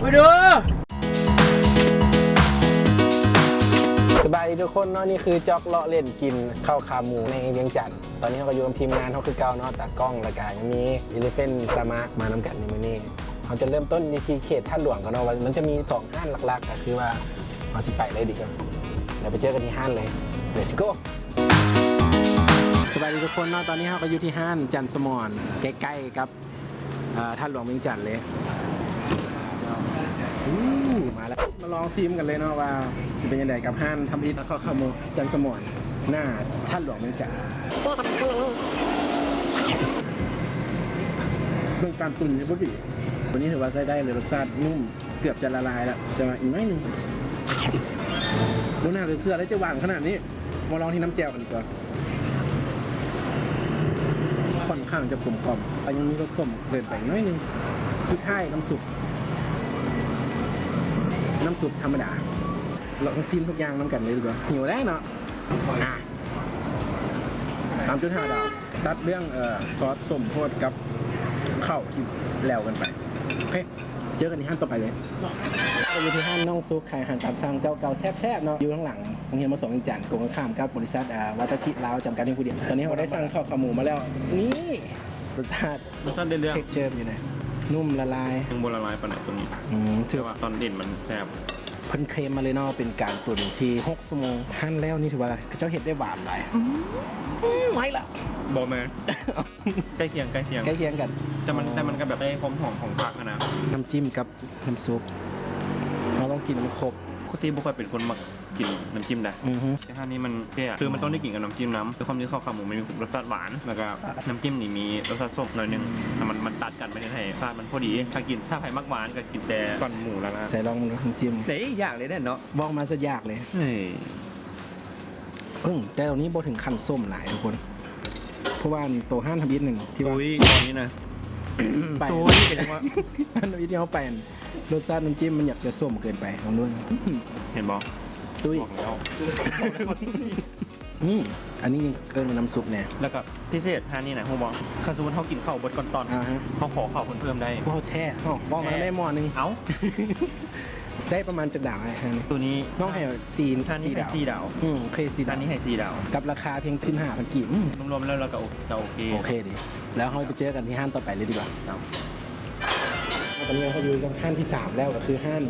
ມາເດີ ສະບາຍດີທຸກຄົນເນາະ, ນີ້ຄືຈອກເລາະເຫຼັ້ນກິນເຂົ້າຂາໝູໃນວຽງຈັນ. ຕອນນີ້ເຮົາກໍຢູ່ກັບທີມງານເຮົາຄືເກົ່າເນາະ, ຕາກ້ອງ ແລ້ວກະຍັງມີ Elephant Sama ມານຳກັນໃນມື້ນີ້. ເຮົາຈະເລີ່ມຕົ້ນຢູ່ທີ່ເຂດທາດຫຼວງກ່ອນເນາະ, ວ່າມັນຈະມີສອງຮ້ານຫຼັກໆ ກໍຄືວ່າເຮົາຊິໄປໄດ້ດີກ່ອນ. ດຽວໄປເຈີກັນທີ່ຮ້ານເລີຍ. Let's go. ສະບາຍດີທຸກຄົນເນາະ, ຕອນນີ້ເຮົາກໍຢູ່ທີ່ຮ້ານຈັນສະໝອນ ໃກ້ໆກັບ ເອີ ທາດຫຼວງວຽງຈັນເລີຍ. ອູ້ ມາແລ້ວ, ມາລອງຊີມກັນເລີຍເນາະ ວ່າຊິເປັນຈັ່ງໃດກັບຮ້ານທຳອິດເຂົ້າຂາໝູຈັນສະໝອນ ໜ້າທາດຫຼວງວຽງຈັນ. ເບິ່ງການຕຸນນີ້ບໍ່ດີ, ຕົວນີ້ຖືວ່າໃຊ້ໄດ້ເລີຍ, ລົດຊາດນຸ້ມ ເກືອບຈະລະລາຍແລ້ວ, ແຕ່ວ່າອີກໜ້ອຍໜຶ່ງ. ບໍ່ໜ້າເຫຼືອເຊື່ອເລີຍ ຈະຫວານຂະໜາດນີ້. ມາລອງທີ່ນ້ຳແຈ່ວກັນດີກວ່າ. ຂ້ອນຂ້າງຈະກົມກ່ອມ, ແຕ່ຍັງມີລົດສົ້ມເກີນໄປໜ້ອຍໜຶ່ງ. ສຸດທ້າຍນ້ຳຊຸບ, ນ້ຳຊຸບທຳມະດາ. ລອງຊີມທຸກຢ່າງນຳກັນເລີຍດີກວ່າ, ຫິວແລ້ວເນາະ. ອ່າ ສາມຈຸດຫ້າດາວ. ຕັດເລື່ອງ ເອີ ຊອດສົ້ມໂພດກັບເຂົ້າທີ່ແຫຼວເກີນໄປ. ໂອເຄ ເຈີກັນທີ່ຮ້ານຕໍ່ໄປເລີຍ. ກໍຢູ່ທີ່ຮ້ານນ້ອງສຸກ ຂາຍອາຫານຕາມສັ່ງເກົ່າໆ ແຊບໆເນາະ, ຢູ່ທາງຫຼັງໂຮງຮຽນ ມ.ສອງ ວຽງຈັນ, ກົງກັນຂ້າມກັບບໍລິສັດ ອາ ວາຕາຊິລາວ ຈຳກັດພຽງຜູ້ດຽວ. ຕອນນີ້ເຮົາໄດ້ສັ່ງເຂົ້າຂາໝູມາແລ້ວ. ນີ້ ລົດຊາດ ລົດຊາດໄດ້ເລື່ອງ ເທັກເຈີ້ເປັນຈັ່ງໃດ? ນຸ້ມລະລາຍ. ຍັງບໍ່ລະລາຍປານໃດຕົວນີ້. ອືມ ແຕ່ວ່າຕອນເດັນມັນແຊບ. ເພິ່ນເຄລມມາເລີຍເນາະ ເປັນການຕຸນທີ່ຫົກຊົ່ວໂມງ. ຫັ້ນແລ້ວນີ້ຖືວ່າເຂົາເຈົ້າເຮັດໄດ້ຫວານຫຼາຍ. ອືມ ໄວລະ. ບໍ່ແມ່ນ. ໃກ້ຄຽງ ໃກ້ຄຽງ ໃກ້ຄຽງກັນ. ແຕ່ມັນ ອໍ ແຕ່ມັນກໍແບບໄດ້ຄວາມຫອມຂອງຜັກຫັ້ນນະ. ນ້ຳຈິ້ມກັບນ້ຳຊຸບ ເຮົາຕ້ອງກິນໃຫ້ມັນຄົບ. ປົກກະຕິບໍ່ຄ່ອຍເປັນຄົນມັກກິນນ້ຳຈິ້ມໃດ. ອືຮຶ ແຕ່ຮ້ານນີ້ມັນແປກ ຄືມັນຕ້ອງໄດ້ກິນກັບນ້ຳຈິ້ມນຳ. ດ້ວຍຄວາມທີ່ເຂົ້າຂາໝູມັນມີລົດຊາດຫວານ ແລ້ວກໍ ອ່າ ນ້ຳຈິ້ມນີ້ມີລົດຊາດສົ້ມໜ້ອຍໜຶ່ງ. ອືມ ແລ້ວມັນ ມັນຕັດກັນໄປເຮັດໃຫ້ຊາດມັນພໍດີ. ຖ້າກິນ ຖ້າໃຜມັກຫວານກໍກິນແຕ່ກ້ອນໝູລະລະ. ໃສ່ລອງເບິ່ງດູນ້ຳຈິ້ມ. ເອີຍ ຢາກເລີຍເດ້ເນາະ. ເວົ້າມາຊະຢາກເລີຍ. ເອີຍ ອືມ ແຕ່ຕົວນີ້ບໍ່ເຖິງຂັ້ນສົ້ມຫຼາຍທຸກຄົນ ເພາະວ່າໂຕຮ້ານທຳອິດນັ້ນທີ່ວ່າ ຕຸ້ຍ ຕອນນີ້ນະ ໄປ ຕຸ້ຍ ເປັນຫຍັງວະ? ອັນທຳອິດທີ່ເຮົາໄປ ລົດຊາດນ້ຳຈິ້ມມັນຢາກຈະສົ້ມເກີນໄປ. ລອງດູ ເຫັນບໍ່? ຕຸ້ຍ ບອກແລ້ວ. ອືມ ອັນນີ້ເອີ້ນວ່ານ້ຳຊຸບແນ່. ແລ້ວກໍພິເສດຮ້ານນີ້ນະ ຮູ້ບໍ່? ຄັນສົມມຸດເຮົາກິນເຂົ້າເບິດກ່ອນຕອນ ອ່າຮະ ເຮົາຂໍເຂົ້າເພິ່ນເພີ່ມໄດ້. ເວົ້າແທ້ ເວົ້າມາແດ່ໝໍ້ໜຶ່ງ. ເອົ້າ ໄດ້ປະມານຈັກດາວອ້າຍ? ຮ້ານນີ້ ຕົວນີ້ນ້ອງໃຫ້ສີ່ ສີ່ດາວ. ສີ່ດາວ. ອືມ ໂອເຄ ສີ່ດາວ. ຮ້ານນີ້ໃຫ້ສີ່ດາວ ກັບລາຄາພຽງສິບຫ້າພັນກີບ. ອືມ ລວມໆແລ້ວ ແລ້ວກໍໂອ ກໍໂອເຄ ໂອເຄດີ. ແລ້ວເຮົາໄປເຈີກັນທີ່ຮ້ານຕໍ່ໄປເລີຍດີກວ່າ. ຕອນນີ້ເຮົາຢູ່ກັບຮ້ານທີສາມແລ້ວ ກໍຄືຮ້ານ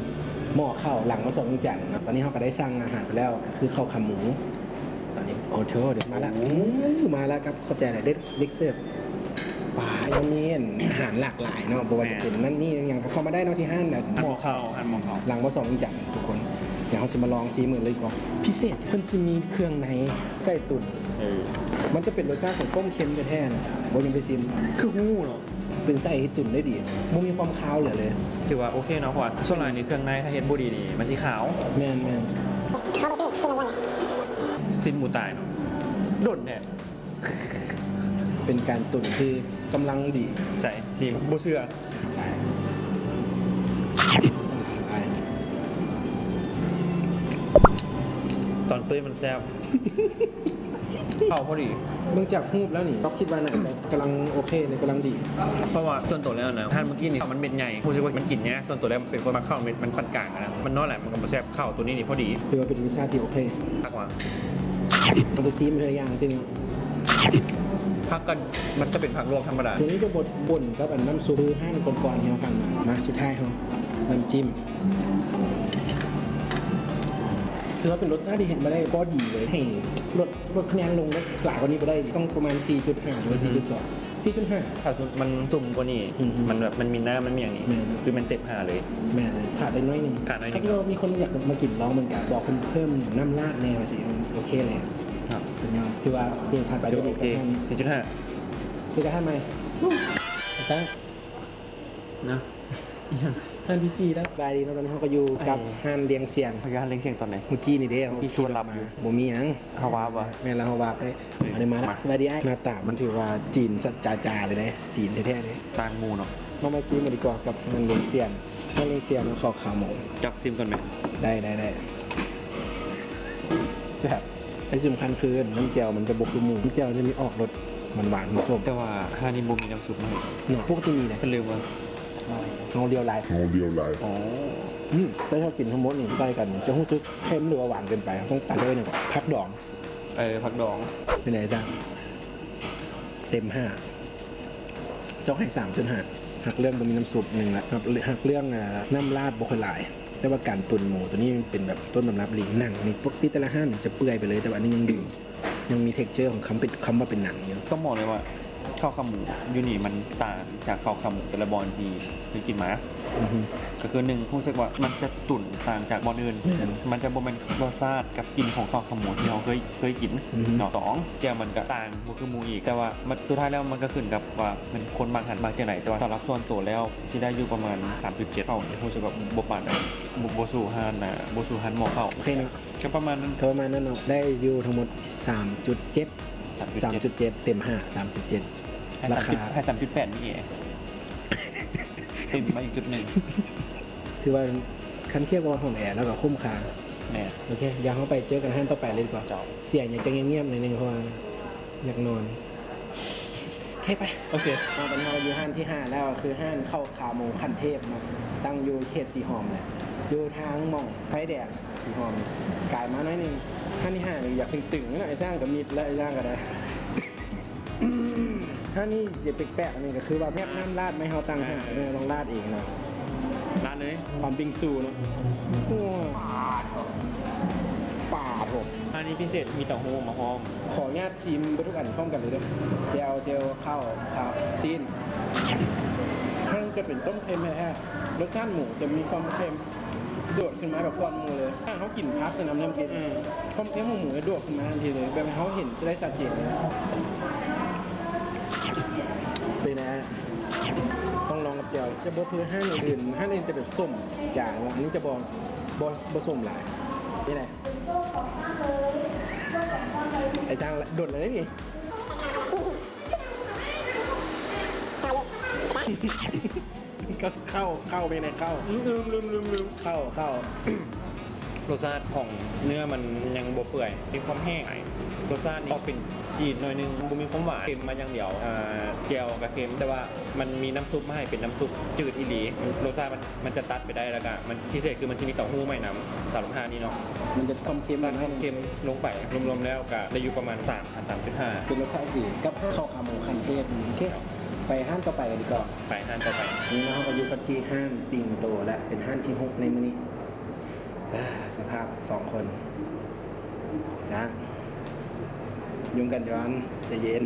ໝໍ້ເຂົ້າ ຫຼັງ ມ.ສອງ ວຽງຈັນເນາະ. ຕອນນີ້ເຮົາກໍໄດ້ສັ່ງອາຫານໄປແລ້ວ ກໍຄືເຂົ້າຂາໝູ. ຕອນນີ້ ໂອ້ໂຫ ເດີນມາແລ້ວ. ໂອ້ ມາແລ້ວຄັບ ຂອບໃຈຫຼາຍເດີ ເດັກເສີບ. ປາ ຍັງມີອາຫານຫຼາກຫຼາຍເນາະ ບໍ່ວ່າຈະເປັນ ແມ່ນ ນັ້ນນີ້ຫຍັງ ກໍເຂົ້າມາໄດ້ເນາະ ທີ່ຮ້ານ ໝໍ້ເຂົ້າ ຮ້ານໝໍ້ເຂົ້າ ຫຼັງ ມ.ສອງ ວຽງຈັນທຸກຄົນ. ດຽວເຮົາຊິມາລອງຊີມເບິ່ງເລີຍກ່ອນ. ພິເສດເພິ່ນຊິມີເຄື່ອງໃນໃສ່ຕຸນ. ເອີ ມັນຈະເປັນລົດຊາດຂອງຕົ້ມເຄັມແທ້ໆນະ. ບໍ່ ຍັງໄປຊີມ ຄືຮູ້ເນາະ ເປັນໄສ້ທີ່ຕຸນໄດ້ດີ ບໍ່ມີຄວາມຄາວເຫຼືອເລີຍ. ຖືວ່າໂອເຄເນາະ ເພາະວ່າສ່ວນຫຼາຍນີ້ເຄື່ອງໃນຖ້າເຮັດບໍ່ດີນີ້ມັນຊິຄາວ. ແມ່ນໆ. ຊີ້ນໝູຕາຍເນາະ ດົນແທ້. ເປັນການຕຸນທີ່ກຳລັງດີ. ໃຈ ຊີມ ບໍ່ເຊື່ອ. ຕອນຕຸ້ຍມັນແຊບ ເຂົ້າພໍດີ. ເບິ່ງຈາກຮູບແລ້ວນີ້ ເຮົາຄິດວ່າໜ້າຈະກຳລັງໂອເຄເລີຍ ກຳລັງດີ. ເພາະວ່າສ່ວນຕົວແລ້ວນະ ຮ້ານມື້ກີ້ນີ້ເຂົ້າມັນເມັດໃຫຍ່ ຮູ້ສຶກວ່າມັນກິນຍາກ. ສ່ວນຕົວແລ້ວເປັນຄົນມັກເຂົ້າເມັດ ມັນປານກາງນະ ມັນນ້ອຍຫຼາຍມັນກໍບໍ່ແຊບ. ເຂົ້າຕົວນີ້ນີ້ພໍດີ. ຖືວ່າເປັນລົດຊາດທີ່ໂອເຄ. ຄັກວ່າ ເຮົາໄປຊີມເທື່ອຢ່າງຊິເນາະ. ຜັກກໍ ມັນກໍເປັນຜັກລວກທຳມະດາ. ຕົວນີ້ຈະບົດບົນກັບອັນນ້ຳຊຸບ ຄືຮ້ານກ່ອນໆທີ່ເຮົາຜ່ານມາ. ມາ ສຸດທ້າຍເຮົາ ນ້ຳຈິ້ມ. ຖືວ່າເປັນລົດຊາດທີ່ເຮັດມາໄດ້ພໍດີເລີຍ. ໃຫ້ລົດ ລົດຄະແນນລົງໄດ້ຫຼາຍກວ່ານີ້ບໍ່ໄດ້. ຕ້ອງປະມານສີ່ຈຸດຫ້າ ຫຼືວ່າ ອືມ ສີ່ຈຸດສອງ. ສີ່ຈຸດຫ້າ ຖ້າມັນສຸມກວ່ານີ້ ອືມ ມັນແບບ ມັນມີນ້ຳ ມັນມີຫຍັງນີ້ ແມ່ນ ຄືມັນເຕັມຫ້າເລີຍ. ແມ່ນ ຂາດໄດ້ໜ້ອຍໜຶ່ງ. ຂາດໜ້ອຍໜຶ່ງ. ຖ້າເກີດວ່າມີຄົນຢາກມາກິນ ລອງເບິ່ງ ກໍບອກເພິ່ນເພີ່ມນ້ຳລາດແດ່ວ່າຊິ ໂອເຄເລີຍ. ຄັບ ສຸດຍອດ. ຖືວ່າເດີນຜ່ານໄປ ໂອເຄ ສີ່ຈຸດຫ້າ. ເຈີກັນຮ້ານໃໝ່. ຊະ ນະ ຮ້ານທີສີ່ແລ້ວ. ສະບາຍດີເນາະ, ຕອນນີ້ເຮົາກໍຢູ່ກັບ ເອີ ຮ້ານລຽງຊຽງ. ເຮົາຢູ່ຮ້ານລຽງຊຽງຕອນໃດ? ມື້ກີ້ນີ້ເດ້ ເມື່ອກີ້ຄືວ່າຫຼັບຢູ່. ບໍ່ມີຫຍັງ ເຮົາວ່າບໍ່ ແມ່ນລະ ເຮົາວ່າໄດ້. ເອີ ມາ ມາ ມາ ສະບາຍດີອ້າຍ. ໜ້າຕາມັນຖືວ່າຈີນຈາໆເລີຍເດ້ ຈີນແທ້ໆເລີຍ. ຕ່າງໝູ່ເນາະ. ເຮົາມາຊີມກັນດີກວ່າກັບຮ້ານລຽງຊຽງ. ຮ້ານລຽງຊຽງເນາະ ເຂົ້າຂາໝູ. ຈັບຊີມກ່ອນແມ່. ໄດ້ ໄດ້ ໄດ້. ແຊບ. ແລະທີ່ສຳຄັນຄືນ້ຳແຈ່ວມັນຈະບໍ່ຄືໝູ່. ນ້ຳແຈ່ວຈະມີອອກລົດຫວານໆ ສົ້ມໆ. ແຕ່ວ່າຮ້ານນີ້ບໍ່ມີນ້ຳຊຸບໃຫ້ເນາະ. ປົກກະຕິມີເດ້. ເພິ່ນລືມວ່າ ເຮົາລ້ຽວຫຼາຍ ເຮົາລ້ຽວຫຼາຍ ອໍ ອືມ ແຕ່ເຮົາກິນທັງໝົດນີ້ໃສ່ກັນ ຈະຮູ້ສຶກເຄັມ ຫຼືວ່າຫວານເກີນໄປ ເຮົາຕ້ອງຕັດໄວ້ໜ້ອຍກ່ອນ. ຜັກດອງ ເອີ ຜັກດອງ ເປັນໃດຊະ? ເຕັມຫ້າ ຈອກໃຫ້ສາມຈຸດຫ້າ. ຮັກເລື່ອງບໍ່ມີນ້ຳຊຸບໜຶ່ງລະ ຮັກ ຮັກເລື່ອງ ເອີ ນ້ຳລາດບໍ່ຄ່ອຍຫຼາຍ ແຕ່ວ່າການຕຸນໝູໂຕນີ້ມັນເປັນແບບຕົ້ນຕຳລັບອີ່ຫຼີ. ໜັງນີ້ປົກກະຕິແຕ່ລະຮ້ານຈະເປື່ອຍໄປເລີຍ ແຕ່ວ່າອັນນີ້ຍັງດີ ຍັງມີ texture ຂອງຄຳເປັນ ຄຳວ່າເປັນໜັງຢູ່. ຕ້ອງບອກເລີຍວ່າເຂົ້າຂາໝູຢູ່ນີ້ມັນຕ່າງຈາກເຂົ້າຂາໝູແຕ່ລະບ່ອນທີ່ເຄີຍກິນມາ. ອືຮຶ ກໍຄືໜຶ່ງ ຮູ້ສຶກວ່າມັນຈະຕຸນຕ່າງຈາກບ່ອນອື່ນ ແມ່ນ ມັນຈະບໍ່ແມ່ນລົດຊາດກັບກິ່ນຂອງເຂົ້າຂາໝູທີ່ເຮົາເຄີຍ ເຄີຍກິນ ອືຮຶ ເນາະ. ສອງ ແຈ່ວມັນກໍຕ່າງ ບໍ່ຄືໝູອີກ ແຕ່ວ່າມັນ ສຸດທ້າຍແລ້ວມັນກໍຂຶ້ນກັບວ່າແມ່ນຄົນມັກຫັ້ນມັກຈັ່ງໃດ. ແຕ່ວ່າສຳລັບສ່ວນໂຕແລ້ວຊິໄດ້ຢູ່ປະມານສາມຈຸດເຈັດ ເຂົ້າ ຮູ້ສຶກວ່າບໍ່ປານໃດ ບໍ່ ບໍ່ສູ້ຮ້ານ ອ່າ ບໍ່ສູ້ຮ້ານໝໍ້ເຂົ້າ. ໂອເຄເນາະ ກໍປະມານນັ້ນ ກໍປະມານນັ້ນເນາະ. ໄດ້ຢູ່ທັງໝົດສາມຈຸດເຈັດ ສາມຈຸດເຈັດ ສາມຈຸດເຈັດ ເຕັມຫ້າ ສາມຈຸດເຈັດ. ໃຫ້ສາມຈຸດ ລາຄາ ໃຫ້ສາມຈຸດແປດນີ້ແອ ຕື່ມມາອີກຈຸດໜຶ່ງ. ຖືວ່າຄັນທຽບກັບຫ້ອງແອແລ້ວກໍຄຸ້ມຄ່າ. ແມ່ນ. ໂອເຄ ດຽວເຮົາໄປເຈີກັນຮ້ານຕໍ່ໄປເລີຍດີກວ່າ. ເຈົ້າ. ສຽງຢາກຈະງຽບໆໜ້ອຍໜຶ່ງ ເພາະວ່າຢາກນອນ. ໂອເຄ ໄປ. ໂອເຄ ຕອນນີ້ເຮົາຢູ່ຮ້ານທີຫ້າແລ້ວ ກໍຄືຮ້ານເຂົ້າຂາໝູຂັ້ນເທບເນາະ ຕັ້ງຢູ່ເຂດສີຫອມແຫຼະ ຢູ່ທາງໝ່ອງໄຟແດງສີຫອມ ກາຍມາໜ້ອຍໜຶ່ງ. ຮ້ານທີຫ້ານີ້ຢາກຕຶງໆເນາະ ໄອ້ຊ້າງກໍມິດແລ້ວ ໄອ້ຊ້າງກໍໄດ້. ຮ້ານນີ້ຊິແປກໆ ອັນໜຶ່ງກໍຄືວ່າແຍກນ້ຳລາດມາໃຫ້ເຮົາຕ່າງຫາກ ເອີ ເອີ ຕ້ອງລາດເອງເນາະ ລາດເລີຍ ຄວາມບິງຊູເນາະ. ໂອ້ຍ ປາໂທ້ ປາໂທ້ ອັນນີ້ພິເສດ ມີເຕົ້າຫູ້ມາພ້ອມ. ຂໍອະນຸຍາດຊີມເບິດທຸກອັນພ້ອມກັນເລີຍເດີ ແຈ່ວ ແຈ່ວ ເຂົ້າ ເຂົ້າ ຊີ້ນ. ມັນຈະເປັນຕົ້ມເຄັມແທ້ໆ ລົດຊາດໝູຈະມີຄວາມເຄັມ ໂດດຂຶ້ນມາແບບກ່ອນໝູ່ເລີຍ. ຖ້າເຮົາກິນຜັກໃສ່ນ້ຳນ້ຳກິນ ອືມ ຄວາມເຄັມຂອງໝູຈະໂດດຂຶ້ນມາທັນທີເລີຍ ແບບໃຫ້ເຮົາເຫັນຈະໄດ້ຊັດເຈນເລີຍ. ເປັນໄງ? ຕ້ອງລອງກັບແຈ່ວ ຈະບໍ່ຄືຮ້ານອື່ນ. ຮ້ານອື່ນຈະແບບສົ້ມຈາງ ອັນນີ້ຈະບໍ່ ບໍ່ ບໍ່ສົ້ມຫຼາຍ. ເປັນໃດ? ໄອ້ຊ່າງ ດົນແລ້ວເດ້ນີ້. ເຂົ້າ ເຂົ້າ ເປັນໃດ? ເຂົ້າ ລືມ ລືມ ລືມ ລືມ ເຂົ້າ ເຂົ້າ. ລົດຊາດຂອງເນື້ອມັນຍັງບໍ່ເປື່ອຍ ມີຄວາມແຫ້ງ. ລົດຊາດນີ້ອອກເປັນຈືດໜ້ອຍໜຶ່ງ ບໍ່ມີຄວາມຫວານ ເຄັມມາຢ່າງດຽວ. ອ່າ ແຈ່ວກໍເຄັມ ແຕ່ວ່າມັນມີນ້ຳຊຸບມາໃຫ້ ເປັນນ້ຳຊຸບຈືດອີ່ຫຼີ. ລົດຊາດມັນ ມັນຈະຕັດໄປໄດ້ ແລ້ວກະມັນພິເສດຄືມັນຊິມີເຕົ້າຫູ້ໃໝ່ນຳ. ສຳລັບຮ້ານນີ້ເນາະ ມັນຈະຄວາມເຄັມ ຕັດຄວາມເຄັມລົງໄປ. ລວມໆແລ້ວກະໄດ້ຢູ່ປະມານສາມ ສາມຈຸດຫ້າ ເປັນລົດຊາດທີ່ດີກັບຮ້ານເຂົ້າຂາໝູຂັ້ນເທບ. ໂອເຄ ໄປຮ້ານຕໍ່ໄປກັນດີກວ່າ. ໄປຮ້ານຕໍ່ໄປ. ນີ້ເນາະ ເຮົາກໍຢູ່ກັນທີ່ຮ້ານປິງໂຕ ແລະ ເປັນຮ້ານທີຫົກໃນມື້ນີ້. ເອີ ສະພາບສອງຄົນ ຊ່າງ ຫຍຸ້ງກັນຢ່ອນ ໃຈເຢັນ.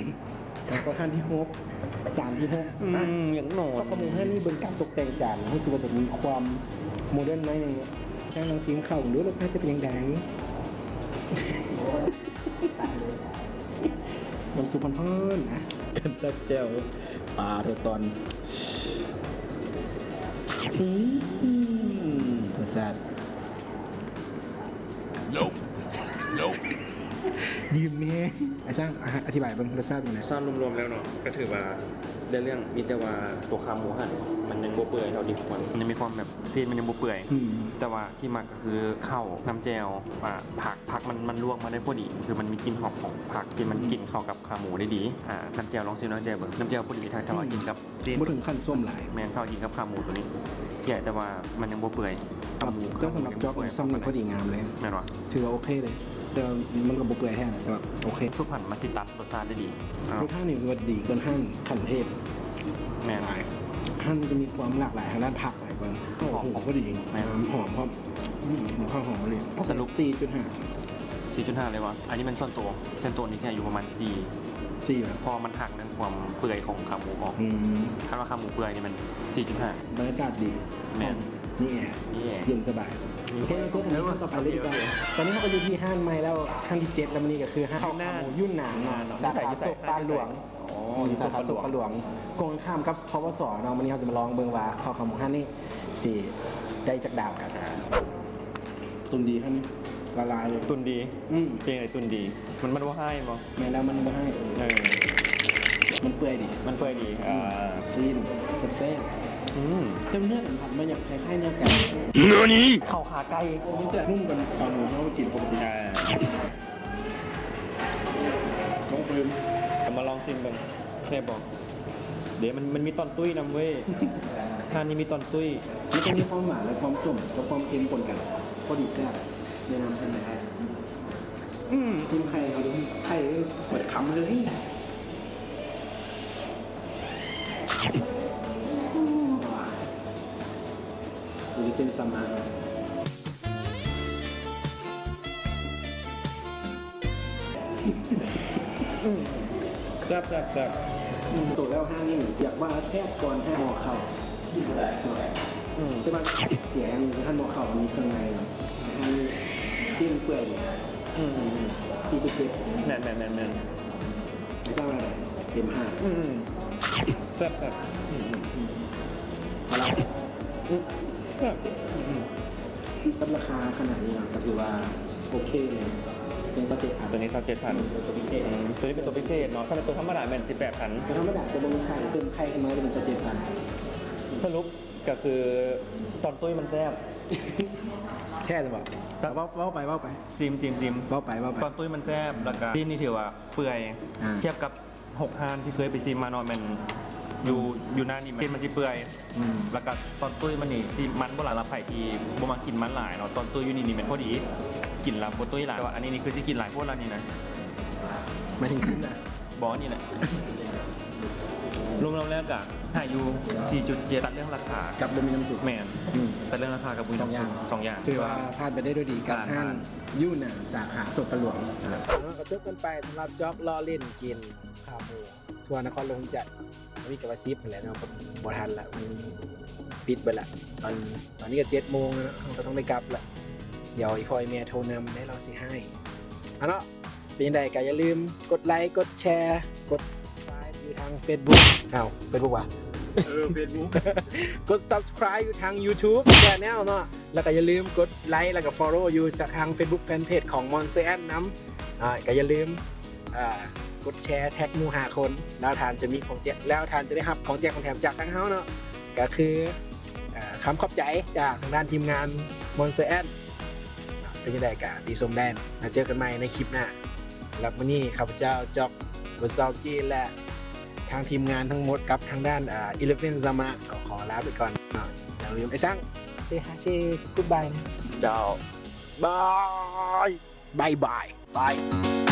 ແລ້ວກໍຮ້ານທີຫົກ ຈານທີຫົກ. ອືມ ອ່ະ ຢາກນອນ. ເຂົ້າຂາໝູຮ້ານນີ້ ເບິ່ງການຕົກແຕ່ງຈານ ຮູ້ສຶກວ່າຈະມີຄວາມໂມເດີນໜ້ອຍໜຶ່ງ. ຊ່າງລອງຊີມເຂົ້າເບິ່ງດູ ລົດຊາດຈະເປັນຈັ່ງໃດ? ນ້ຳຊຸບຮ້ອນໆນະ ກັນຕັບແຈ່ວປາໂທດຕອນ. ອືມ ລົດຊາດ ຢືມແນ່. ໄອ້ຊ່າງ ອະ ອະທິບາຍເບິ່ງ ລົດຊາດເປັນຈັ່ງໃດ? ສ່ວນລວມໆແລ້ວເນາະ ກໍຖືວ່າໄດ້ເລື່ອງ ມີແຕ່ວ່າຕົວຂາໝູຫັ້ນມັນຍັງບໍ່ເປື່ອຍເທົ່າທີ່ຄວນ ມັນຍັງມີຄວາມແບບ ຊີ້ນມັນຍັງບໍ່ເປື່ອຍ. ອືມ ແຕ່ວ່າທີ່ມັກກໍຄືເຂົ້າ ນ້ຳແຈ່ວ ອ່າ ຜັກ ຜັກມັນ ມັນລວກມາໄດ້ພໍດີ ຄືມັນມີກິ່ນຫອມຂອງຜັກທີ່ມັນ ອືມ ກິນເຂົ້າກັບຂາໝູໄດ້ດີ. ອ່າ ນ້ຳແຈ່ວ ລອງຊີມນ້ຳແຈ່ວເບິ່ງ. ນ້ຳແຈ່ວພໍດີ ຖ້າ ຖ້າວ່າ ອືມ ກິນກັບ ຊີ້ນ ບໍ່ເຖິງຂັ້ນສົ້ມຫຼາຍ. ແມ່ນ ເຂົ້າກິນກັບຂາໝູໂຕນີ້ ເສຍແຕ່ວ່າມັນຍັງບໍ່ເປື່ອຍ. ຂາໝູ ເຈົ້າ ສຳລັບຈອບນີ້ ສ່ຳນີ້ພໍດີງາມເລີຍ. ແມ່ນບໍ່? ຖືວ່າໂອເຄເລີຍ ແຕ່ວ່າມັນກໍບໍ່ເປື່ອຍແທ້ນະ ແຕ່ວ່າໂອເຄ. ຊຸບຫັ້ນມັນຊິຕັດລົດຊາດໄດ້ດີ. ອ່າ ລົດຊາດນີ້ຖືວ່າດີກວ່າຮ້ານຂັ້ນເທບ. ແມ່ນ. ຮ້ານນີ້ຈະມີຄວາມຫຼາກຫຼາຍທາງດ້ານຜັກຫຼາຍກວ່າ. ຫອມ ຫອມພໍດີ. ແມ່ນ. ຫອມ ຫອມ ອືມ ເຂົ້າຫອມອີ່ຫຼີ. ສະຫຼຸບ ສີ່ຈຸດຫ້າ ສີ່ຈຸດຫ້າເລີຍວະ. ອັນນີ້ແມ່ນສ່ວນໂຕ ສ່ວນໂຕນີ້ຊິໃຫ້ຢູ່ປະມານສີ່ ສີ່ ເພາະວ່າມັນຫັກເລື່ອງຄວາມເປື່ອຍຂອງຂາໝູອອກ. ອືມ ຄັນວ່າຂາໝູເປື່ອຍນີ້ມັນສີ່ຈຸດຫ້າ. ບັນຍາກາດດີ. ແມ່ນ. ມີແອ ມີແອ ເຢັນສະບາຍ. ໂອເຄ ເຮົາເຈີກັນໃນຄັ້ງຕໍ່ໄປເລີຍດີກວ່າ. ໂອເຄ ຕອນນີ້ເຮົາກໍຢູ່ທີ່ຮ້ານໃໝ່ແລ້ວ ຄັ້ງທີເຈັດແລ້ວ. ມື້ນີ້ກໍຄືຮ້ານເຂົ້າຂາໝູ ຢູນນານ ຢູນນານເນາະ ສາຂາ ຢູ່ ຢູ່ ໂຊກປານຫຼວງ. ອໍ ຢູ່ ສາຂາໂຊກປານຫຼວງ ກົງກັນຂ້າມກັບ ສະ ປະ ວະ ສ ເນາະ. ມື້ນີ້ເຮົາຈະມາລອງເບິ່ງວ່າເຂົ້າຂາໝູຮ້ານນີ້ຊິໄດ້ຈັກດາວກັນ. ຕຸນດີ ຮ້ານນີ້ລະລາຍ ຕຸນດີ. ອືມ ເປັນຈັ່ງໃດ? ຕຸນດີ. ມັນ ມັນບໍ່ຮ້າຍບໍ່? ແມ່ນແລ້ວ ມັນບໍ່ຮ້າຍ. ເອີ ມັນເປື່ອຍດີ ມັນເປື່ອຍດີ. ອືມ ອ່າ ຊີ້ນແຊບໆ. ອືມ ແຕ່ເນື້ອສັມຜັດມັນຢາກຄ້າຍໆເນື້ອໄກ່. ເຂົ້າຂາໄກ່ ມັນຈະນຸ້ມກວ່າຂາໝູເຮົາກິນປົກກະຕິ. ອ່າ ລອງເບິ່ງ ເອົາມາລອງຊີມເບິ່ງ ແຊບບໍ່? ເດ້ ມັນ ມັນມີຕອນຕຸ້ຍນຳເວີຍ. ຮ້ານນີ້ມີຕອນຕຸ້ຍ ມັນຈະມີຄວາມຫວານ ແລະ ຄວາມສົ້ມ ກັບຄວາມເຄັມປົນກັນ ພໍດີແຊບ ແນະນຳເພິ່ນໄດ້. ອືມ ຊີມໄຂ່ເຮົາດູ ໄຂ່ເອີຍ ເປີດຄຳເລີຍ. ອືມ ນີ້ເປັນສາມາ ອືມ ແຊບໆໆ ອືມ ໂຕແລ້ວຮ້ານນີ້ຢາກວ່າແຊບກ່ອນຮ້ານໝໍ້ເຂົ້າ ອືມ ແຕ່ວ່າເສຍຢ່າງໜຶ່ງ ຮ້ານໝໍ້ເຂົ້າມັນມີເຄື່ອງໃນເນາະ ຮ້ານນີ້ຊີ້ນເປື່ອຍ ອືມ ສີ່ຈຸດເຈັດ ແມ່ນໆໆໆ ເຈົ້າວ່າເຕັມຫ້າ ອືມ ແຊບໆ ອືມ ອືມ ອືມ ເອົາລະ ອືມ ແຊບ ອືມ ກັບລາຄາຂະໜາດນີ້ເນາະ ກໍຖືວ່າໂອເຄເລີຍ ເປັນເກົ້າເຈັດພັນ ຕົວນີ້ເກົ້າເຈັດພັນ ອືມ ຕົວນີ້ເປັນຕົວພິເສດເນາະ ຖ້າເປັນຕົວທຳມະດາແມ່ນສິບແປດພັນ ຕົວທຳມະດາຈະບໍ່ມີໄຂ່ ເພີ່ມໄຂ່ຂຶ້ນມາຈະເປັນຊາວເຈັດພັນ ສະຫຼຸບກໍຄືຕອນຕຸ້ຍມັນແຊບ ແທ້ຫຼືບໍ່? ເວົ້າ ເວົ້າໄປ ເວົ້າໄປ ຊີມ ຊີມ ຊີມ ເວົ້າໄປ ເວົ້າໄປ ຕອນຕຸ້ຍມັນແຊບ ແລ້ວກໍຊີ້ນນີ້ຖືວ່າເປື່ອຍ ອ່າ ທຽບກັບ ຫົກຮ້ານທີ່ເຄີຍໄປຊີມມາເນາະ ແມ່ນຢູ່ ອືມ ຢູ່ໜ້ານີ້ແມ່ນມັນຊິເປື່ອຍ ອືມ ແລ້ວກະຕອນຕຸ້ຍມັນນີ້ຊິມັນບໍ່ຫຼາຍ ສຳລັບໃຜທີ່ບໍ່ມັກກິນມັນຫຼາຍເນາະ ຕອນຕຸ້ຍຢູ່ນີ້ນີ້ແມ່ນພໍດີ ກິນແລ້ວບໍ່ຕຸ້ຍຫຼາຍ ແຕ່ວ່າອັນນີ້ນີ້ຄືຊິກິນຫຼາຍໂພດລະນີ້ນະ ໝາຍເຖິງກິນນະ ບໍ່ ອັນນີ້ແຫຼະ ລວມໆແລ້ວກະໃຫ້ຢູ່ສີ່ຈຸດເຈັດ ຕັດເລື່ອງລາຄາ ກັບບໍ່ມີນ້ຳຊຸບ ແມ່ນ ອືມ ຕັດເລື່ອງລາຄາກັບບໍ່ມີນ້ຳຊຸບ ສອງຢ່າງ ສອງຢ່າງ ຖືວ່າຜ່ານໄປໄດ້ດ້ວຍດີກັບຮ້ານຢູ່ໜ້າສາຂາໂສດຕະຫຼວງ ແລ້ວກໍຈົບກັນໄປສຳລັບຈອກລໍ້ຫຼິ້ນກິນ ຂາໝູ່ທົ່ວນະຄອນຫຼວງວຽງຈັນ ທຳອິດກໍວ່າສິບຫັ້ນແຫຼະເນາະ ບໍ່ທັນລະ ມັນປິດເບິດລະ ຕອນ ຕອນນີ້ກໍເຈັດໂມງແລ້ວເນາະ ເຮົາກໍຕ້ອງໄດ້ກັບລະ ດຽວອີ່ພໍ່ອີ່ແມ່ໂທນຳເດ້ ລາວຊິຮ້າຍ ເອົາເນາະ ເປັນຈັ່ງໃດກໍຢ່າລືມກົດໄລ ກົດແຊ ກົດ Subscribe ຢູ່ທາງ Facebook ເອົ້າ Facebook ຫວາ ເອີ Facebook ກົດ Subscribe ຢູ່ທາງ YouTube Channel ເນາະ ແລ້ວກໍຢ່າລືມກົດໄລ ແລ້ວກໍ Follow ຢູ່ທາງ Facebook Fanpage ຂອງ Monster Ant ນຳ ອ່າ ກໍຢ່າລືມ ອ່າ ກົດແຊ ແທັກໝູ່ຫ້າຄົນ ແລ້ວທ່ານຈະມີຂອງແຈກ ແລ້ວທ່ານຈະໄດ້ຮັບຂອງແຈກຂອງແຖມຈາກທາງເຮົາເນາະ ກໍຄື ອ່າ ຄຳຂອບໃຈຈາກທາງດ້ານທີມງານ Monster Ant ເປັນຈັ່ງໃດກໍຕິຊົມໄດ້ ແລ້ວເຈີກັນໃໝ່ໃນຄລິບໜ້າ ສຳລັບມື້ນີ້ ຂ້າພະເຈົ້າ ຈອກ ວາຊາວສກີ ແລະ ທາງທີມງານທັງໝົດກັບທາງດ້ານ ອ່າ Elephant Zama ກໍຂໍລາໄປກ່ອນເນາະ ຢ່າລືມ ໄອ້ສັງ ເຊ ເຊ Goodbye ນະ ເຈົ້າ ບາຍ ບາຍບາຍ ບາຍ.